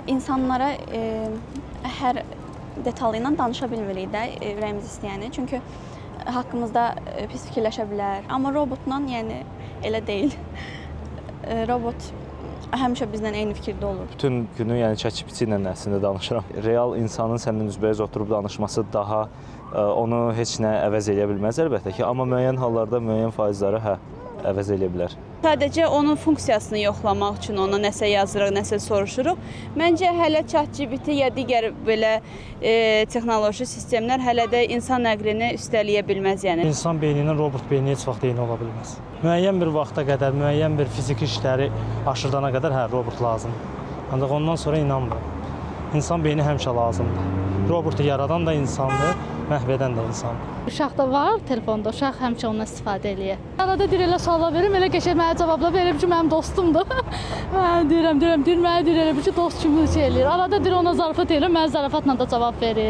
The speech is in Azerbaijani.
İnsanlara hər detalı ilə danışa bilmirik də ürəyimiz istəyəni. Çünki haqqımızda pis fikirləşə bilər. Amma robotla yəni elə deyil. Robot həmişə bizlə eyni fikirdə olur. Bütün günü yəni ChatGPT ilə əslində danışıram. Real insanın səninlə üzbəüz oturub danışması daha onu heç nə əvəz eləyə bilməz əlbəttə ki, amma müəyyən hallarda müəyyən faizləri hə əvəz eləyə bilər. Sadəcə onun funksiyasını yoxlamaq üçün ona nəsə yazırıq, nəsə soruşuruq. Məncə hələ ChatGPT ya digər belə texnoloji sistemlər hələ də insan əqlini üstələyə bilməz yəni. İnsan beyni ilə robot beyni heç vaxt eyni ola bilməz. Müəyyən bir vaxta qədər, müəyyən bir fiziki işləri aşırdana qədər hə robot lazımdır. Ancaq ondan sonra inanmıram. İnsan beyni həmişə lazımdır. Robotu yaradan da insandır, məhv edən də insandır. Uşaq da var telefonda, uşaq həmişə ondan istifadə eləyir. Arada deyir elə suallar verim, elə qəşəng mənə cavablar verir ki, mənim dostumdur. Mən deyirəm, deyir, mənə deyir elə bir ki, dost kimi şey eləyir. Arada deyir ona zarafat eləyir, mənə zarafatla da cavab verir.